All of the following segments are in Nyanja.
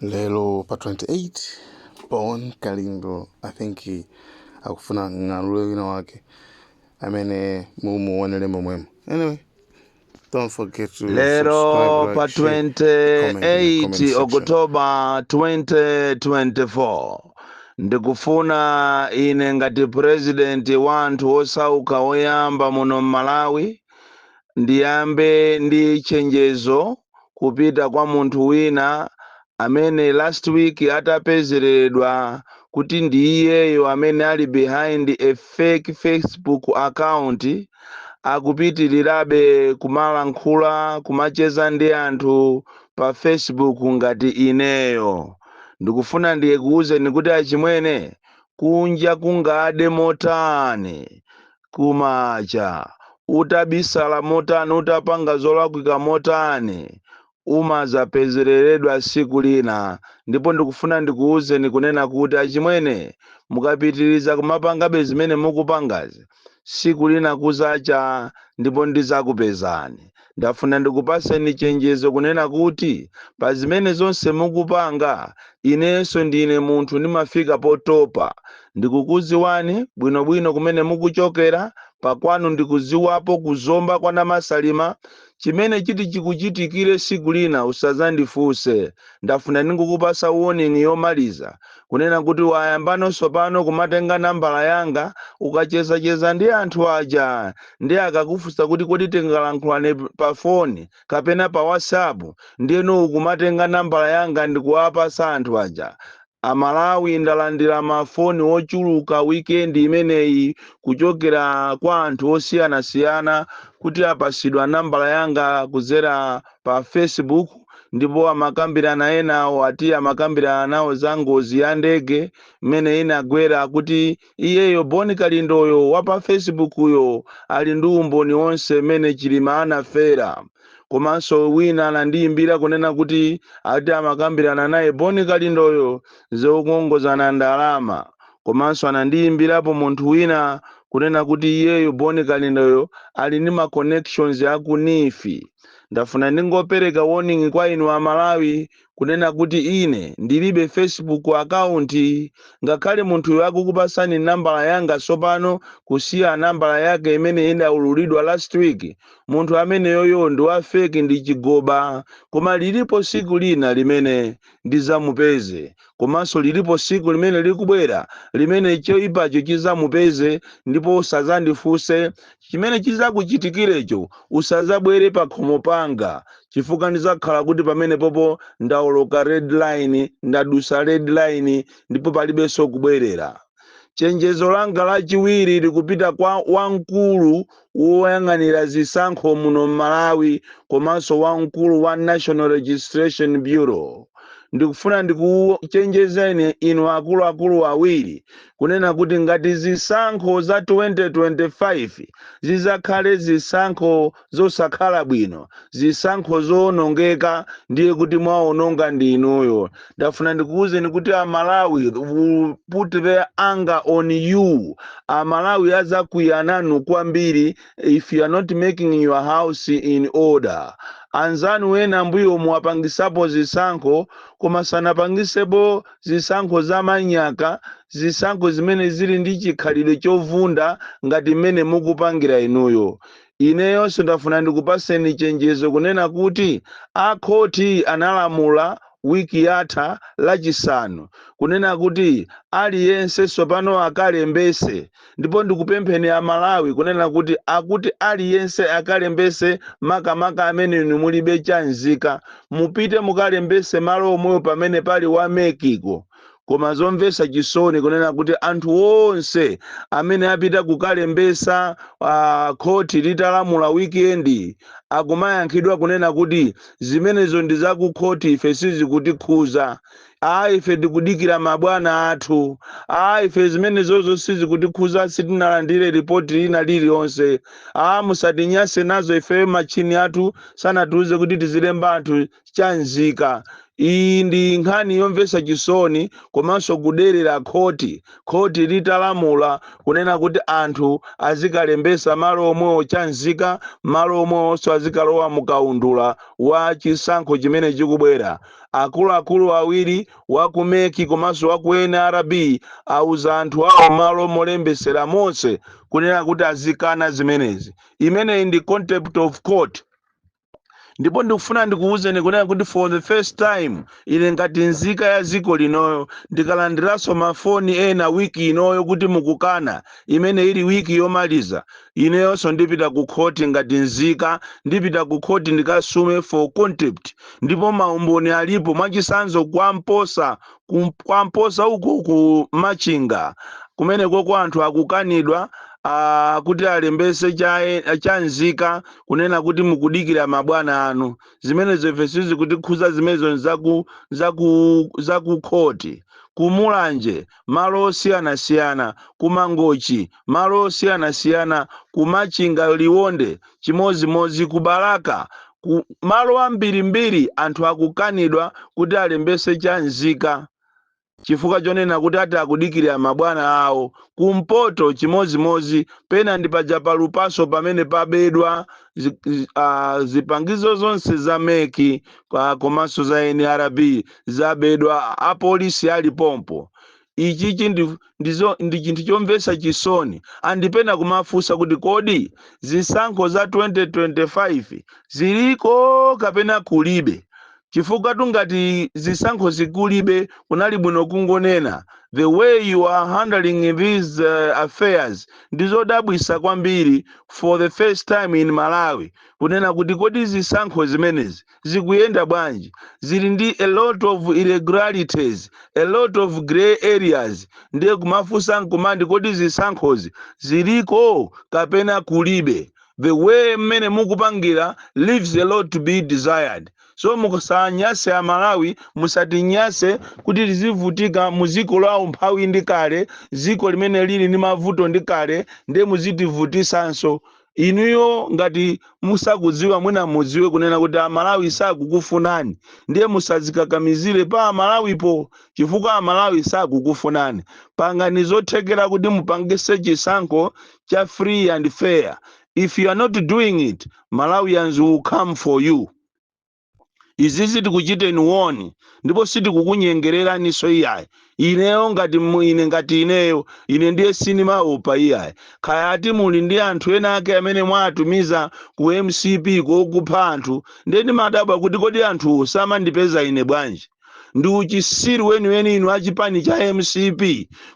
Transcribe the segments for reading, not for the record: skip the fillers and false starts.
Lero pa 28, Bon Kalindo, I think akufuna ng'alule wina wake amene mumuonere momwemo. Anyway, don't forget to subscribe, Lero like, pa share, comment in the comment 28 section. October 2024, ndikufuna ine ngati president wa anthu osauka woyamba muno m'Malawi ndiyambe ndi chenjezo kupita kwa munthu wina amene last week atapezeredwa kuti ndi iyeyo amene ali behind a fake Facebook account, akupitirirabe kumalankhula, kumacheza ndi anthu pa Facebook ngati ineyo. Ndikufuna ndikuwuzeni kuti achimwene, kunja kungade motani, kumacha, utabisala motani, utapanga zolakwika motani, umazapezereredwa siku lina. Ndipo ndikufuna ndikuwuzeni kunena kuti achimwene, mukapitiriza kumapangabe zimene mukupangazi, siku lina kuzacha ndipo ndizakupezani. Ndafuna ndikupaseni chenjezo kunena kuti pa zimene zonse mukupanga, inenso ndine munthu, ndimafika potopa. Ndikukuziwani bwinobwino kumene mukuchokera, pakwanu ndikuziwapo, kuzomba kwa Namasalima. Chimene chiti chikuchitikire siku lina usazandifunse. Ndafuna ndingukupasa warning yomaliza kunena kuti wayambanonso pano kumatenga nambala yanga, ukachezacheza ndi anthu aja, ndi akakufunsa kuti kodi tingalankhulane pa foni kapena pa WhatsApp, ndiyeno ukumatenga nambala yanga ndikuwapasa anthu aja. Amalawi, ndalandira mafoni ochuluka weekend imeneyi kuchokera kwa anthu osiyanasiyana kuti apasidwa nambala yanga kuzera pa Facebook, ndipo amakambirana enawo, ati amakambirana nawo za ngozi ya ndege mmene inagwera, kuti iyeyo Boni Kalindoyo wa pa Facebook uyo ali ndi umboni wonse mmene Chilima anafera. Komanso wina anandiyimbira kunena kuti ati amakambirana naye Boni Kalindoyo zokongozana ndalama. Komanso anandiyimbirapo munthu wina kunena kuti iyeyo Boni Kalindoyo ali ndi ma connections aku NEEF. Ndafuna ndingopereka warning kwa inu Amalawi kunena kuti ine ndilibe Facebook account. Ngakhale munthuyo akukupasani nambala yanga tsopano kusiya nambala yake imene inaululidwa last week, munthu ameneyoyo ndi wa fake, ndi chigoba. Koma lilipo siku lina limene ndizamupeze, komanso lilipo siku limene likubwera limene choyipacho chizamupeze, ndipo usazandifunse chimene chizakuchitikirecho. Usazabwere pa khomo panga, chifukwa ndizakhala kuti pamene popo ndawoloka red line, ndadusa red line, ndipo palibenso kubwerera. Chenjezo langa lachiwiri likupita kwa wamkulu woyang'anira zisankho muno m'Malawi komanso wamkulu wa National Registration Bureau. Ndikufuna ndikuchenjezeni inu akuluakulu awiri kunena kuti ngati zisankho za 2025 zizakhale zisankho zosakhala bwino, zisankho zowonongeka, ndiye kuti mwawononga ndi inuyo. Ndafuna ndikuwuzeni kuti Amalawi will put their anger on you. Amalawi azakwiya nanu kwambiri if you are not making your house in order. Anzanu ena mbuyo muwapangisapo zisankho, koma sanapangisepo zisankho zamanyaka, zisankho zimene zili ndi chikhalidwe chovunda ngati mmene mukupangira inuyo. Ineyonso ndafuna ndikupaseni chenjezo kunena kuti akhoti analamula wiki yatha Lachisanu kunena kuti aliyense tsopano akalembese. Ndipo ndikupempheni Amalawi kunena kuti akuti aliyense akalembese, makamaka amene inu mulibe chanzika, mupite mukalembese malo omwewo pamene pali wa MEC ko. Koma zomvetsa chisoni kunena kuti anthu onse amene apita kukalembesa khoti litalamula weekend, akumayankhidwa kunena kuti zimenezo ndi zakukhoti, ife sizikutikhuza, a ife tikudikira mabwana athu, a ife zimenezozo sizikutikhuza, sitinalandire ripoti lina lililonse, a musatinyase nazo, ife machini athu sanatiuze kuti tizilemba anthu chanzika. Iyi ndi nkhani yomvetsa chisoni komanso kuderera khoti. Khoti litalamula kunena kuti anthu azikalembesa malo omwewo chanzika, malo omwewonso azikalowa mukaundula wa chisankho chimene chikubwera, akuluakulu awiri wa ku MEC komanso wa ku NRB auza anthu awo malo molembesera monse kunena kuti azikana zimenezi. Imeneyi ndi contempt of court. Ndipo ndikufuna ndikuwuzeni kunena kuti for the first time, ine ngati nzika ya dziko linoyo, ndikalandiranso mafoni ena wiki inoyo kuti mukukana, imene ili wiki yomaliza, ineyonso ndipita ku khoti. Ngati nzika ndipita ku khoti ndikasume for contempt, ndipo maumboni alipo. Mwachisanzo, kwamposa kwamposa uku ku Machinga, kumeneko anthu akukanidwa kuti alembese cha nzika, kunena kuti mukudikira mabwana anu. Zimenezo ife sizikutikhuza, zimenezo zaku khoti. Kumulanje malo osiyanasiyana, kumangochi malo osiyanasiyana, kumachinga, Liwonde chimozimozi, kubalaka, ku malo ambirimbiri anthu akukanidwa kuti alembese cha nzika chifukwa chonena kuti ati akudikirira mabwana awo. Kumpoto chimozimozi, pena ndi paja palupaso pamene pabedwa zipangizo zonse za MEC komanso za NRB zabedwa, apolisi alipompo. Ichichi ndi chinthu chomvetsa chisoni. Andipena kumafunsa kuti kodi zisankho za 2025 ziliko kapena kulibe? Chifukwa tungati zisankho zikulibe, kunali bwino kungonena. The way you are handling these affairs ndizodabwisa kwambiri. For the first time in Malawi, kunena kuti kodi zisankho zimenezi zikuyenda bwanji? Zili ndi a lot of irregularities, a lot of gray areas. Ndiye kumafunsa nkumandi, kodi zisankhozi ziliko kapena kulibe? The way mmene mukupangira leaves a lot to be desired. So musanyase Amalawi, musatinyase kuti tizivutika mu dziko la umphawi ndi kale, dziko limene lili ndi mavuto ndi kale, ndiye muzitivutisanso inuyo. Ngati musakudziwa, mwina mudziwe kunena kuti Amalawi sakukufunani. Ndiye musadzikakamizire pa Amalawipo chifukwa Amalawi sakukufunani. Pangani zothekera kuti mupangise chisankho cha free and fair. If you are not doing it, Malawians will come for you. Izizi tikuchiteni woni ndipo sitikukunyengereraninso iyayi. Ineyo ngati ine ngati ineyo, ine ndiye sinimaopa iyayi. Kaya ati muli ndi anthu ena ake amene mwatumiza ku MCP kokupha anthu, ndiye ndimadabwa kuti kodi anthu samandipeza ine bwanji? Ndi uchisiru weniweni inu achipani cha MCP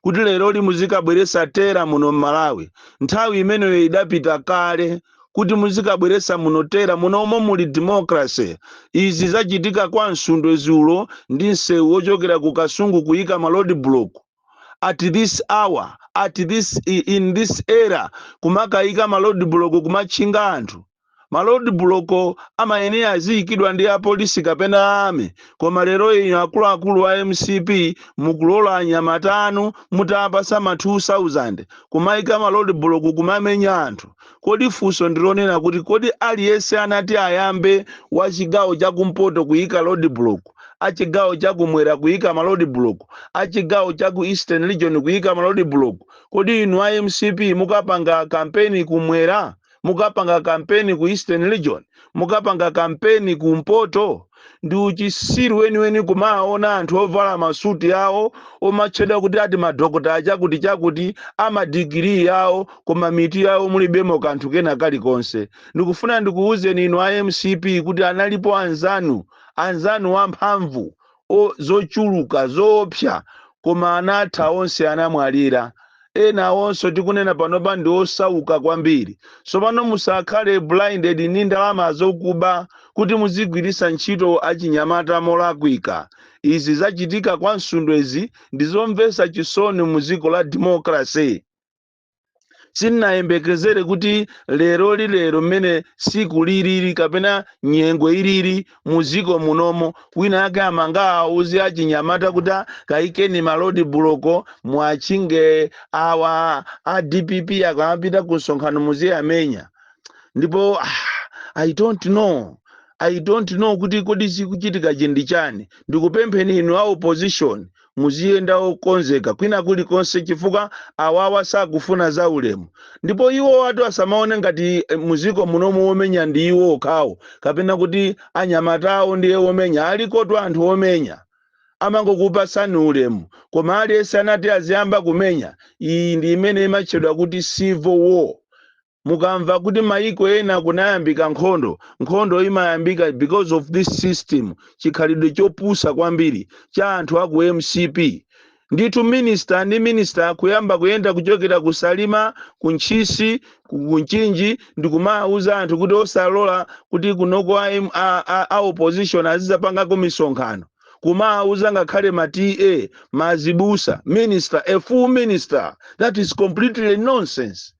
kuti lero muzikabweresa terror muno mMalawi. Nthawi imeneyo idapita kale kuti muzikabweresa muno terror. Munomo muli democracy. Izi zachitika kwa Msundwe zulo ndi msewu wochokera ku Kasungu, kuyika ma road block at this hour, at this in this era, kumakayika ma road block, kumatchinga anthu. Ma road block amayenera aziyikidwa ndi apolisi kapena army, koma lero ino akuluakulu a MCP mukulola anyamata anu mutapasa ma 2000 kumayika ma road block, kumamenya anthu. Kodi funso ndilonena kuti kodi aliyense anati ayambe wa chigawo chakumpoto kuyika road block, achigawo chakumwera kuyika ma road block, achigawo chaku Eastern Region kuyika ma road block? Kodi inu a MCP mukapanga kampeni kumwera, mukapanga kampeni ku Eastern Region, mukapanga kampeni kumpoto? Ndi uchisiru weniweni kumaona anthu ovala masuti awo omatchedwa kuti ati madokota chakuti chakuti, amadigiri yawo, koma mitu yawo mulibemo kanthu kena kalikonse. Ndikufuna ndikuwuzeni inu a MCP kuti analipo anzanu, anzanu wamphamvu zochuluka zoopsa, koma anatha onse, anamwalira. Ena onso tikunena panopa ndi osauka kwambiri. Tsopano musakhale blinded ndi ndalama zokuba kuti muzigwiritsa ntchito achinyamata molakwika. Izi zachitika kwa Msundwezi ndi zomvetsa chisoni mu dziko la democracy. Sindinayembekezere kuti lero lilero, mmene siku lilili kapena nyengo ilili muziko munomo, wina ake amanga auze achinyamata kuti, "Ah, kayikeni ma road block, mwachinge awa a DPP akamapita ku msonkhano muziyamenya." Ndipo I don't know. I don't know kuti kodi chikuchitika chindi chani. Ndikupempheni inu a opposition, muziyenda okonzeka kwina kulikonse, chifukwa awawa sakufuna za ulemu. Ndipo iwo watu asamaone ngati muziko munomu omenya ndi iwo okhawo, kapena kuti anyamatawo ndiye omenya. Alikotu anthu omenya, amangokupasani ulemu, koma aliyense anati aziyamba kumenya. Iyi ndi imene imatchedwa kuti civil war. Mukamva kuti maiko ena kunayambika nkhondo, nkhondo imayambika because of this system, chikhalidwe chopusa kwambiri cha anthu aku MCP. Ndithu, minister ndi minister kuyamba kuyenda kuchokera ku Salima, ku Ntchisi, ku Mchinji, ndikumawuza anthu kuti osalola kuti kunoko a opposition azizapangako misonkhano, kumawuza ngakhale ma TA, mazibusa. Minister, a full minister, that is completely nonsense.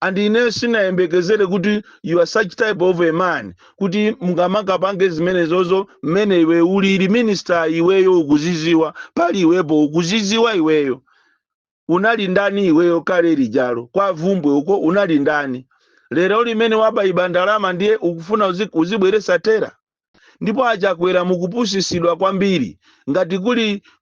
And ine sinayembekezere kuti you are such type of a man kuti mungamakapange zimenezozo mmene iwe ulili minister. Iweyo ukuziziwa, pali iwepo ukuziziwa. Iweyo unali ndani iweyo kale lijalo kwa Vumbwe uko? Unali ndani? Lero limene wabayiba ndalama ndiye ukufuna uzibweresa terror. Ndipo aChakwera, mukupusisidwa kwambiri. Ngati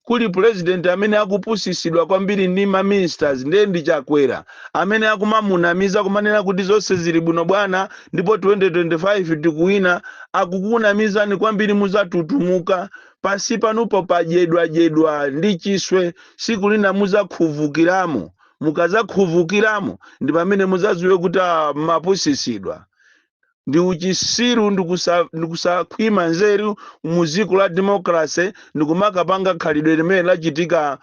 kuli president amene akupusisidwa kwambiri ndi ma ministers, ndiye ndi Chakwera, amene akumamunamiza kumanena kuti zonse zili bwino bwana, ndipo 2025 tikuwina. Akukunamizani kwambiri, muzatutumuka. Pasi panupo padyedwadyedwa ndi chiswe, siku lina muzakhuvukiramo. Mukazakhuvukiramo ndi pamene muzadziwe kuti mapusisidwa. Ndi uchisiru, ndikusakhwima nzeru mu dziko la democracy, ndikumakapanga khalidwe limene lachitika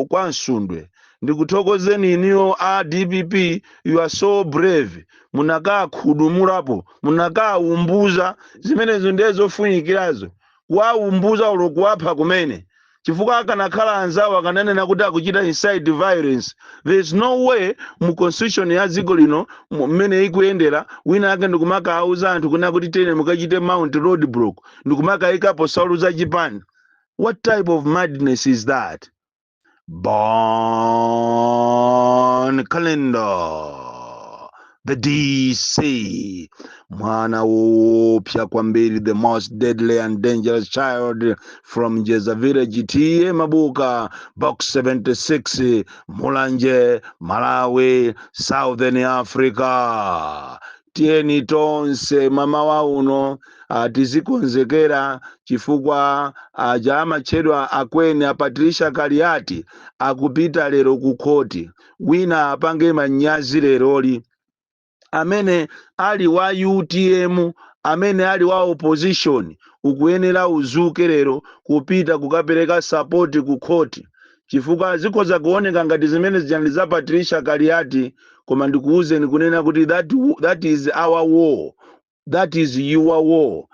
kwa Msundwe. Ndikuthokozeni iniyo a DPP, you are so brave. Munakakhudumulapo, munakaumbuza. Zimenezo ndiye zofunikirazo, kuwaumbuza ulo kuwapha kumene, chifukwa akanakhala anzawo akananena kuti akuchita incite violence. There is no way mu constitution ya dziko lino mmene ikuyendera, wina ake ndikumakauza anthu kuna kuti tene mukachite mount road block, ndikumakayikapo salu za chipani. What type of madness is that? Bon Kalindo, the DC, mwana woopsa kwambiri, the most deadly and dangerous child from Jeza Village, T/A Mabuka, Box 76, Mulanje, Malawi, Southern Africa. Tiyeni tonse mamawa uno tizikonzekera, chifukwa aja amatchedwa akweni a Patricia Kaliati akupita lero ku khoti. Wina apange manyazi leroli, amene ali wa UTM, amene ali wa opposition, ukuyenera uzuke lero kupita kukapereka support ku khoti, chifukwa zikhoza kuoneka ngati zimene zijani za Patricia Kaliati, koma ndikuwuzeni kunena kuti that is our war, that is your war.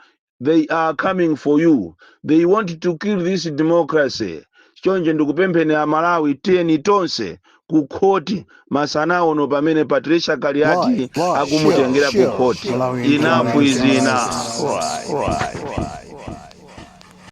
They are coming for you, they want to kill this democracy. Chonje ndikupempheni Amalawi, tiyeni tonse ku khoti masana uno pamene Patricia Kaliati Like, akumutengera share, ku khoti. Malawian Enough is Cameras, enough. subscribe.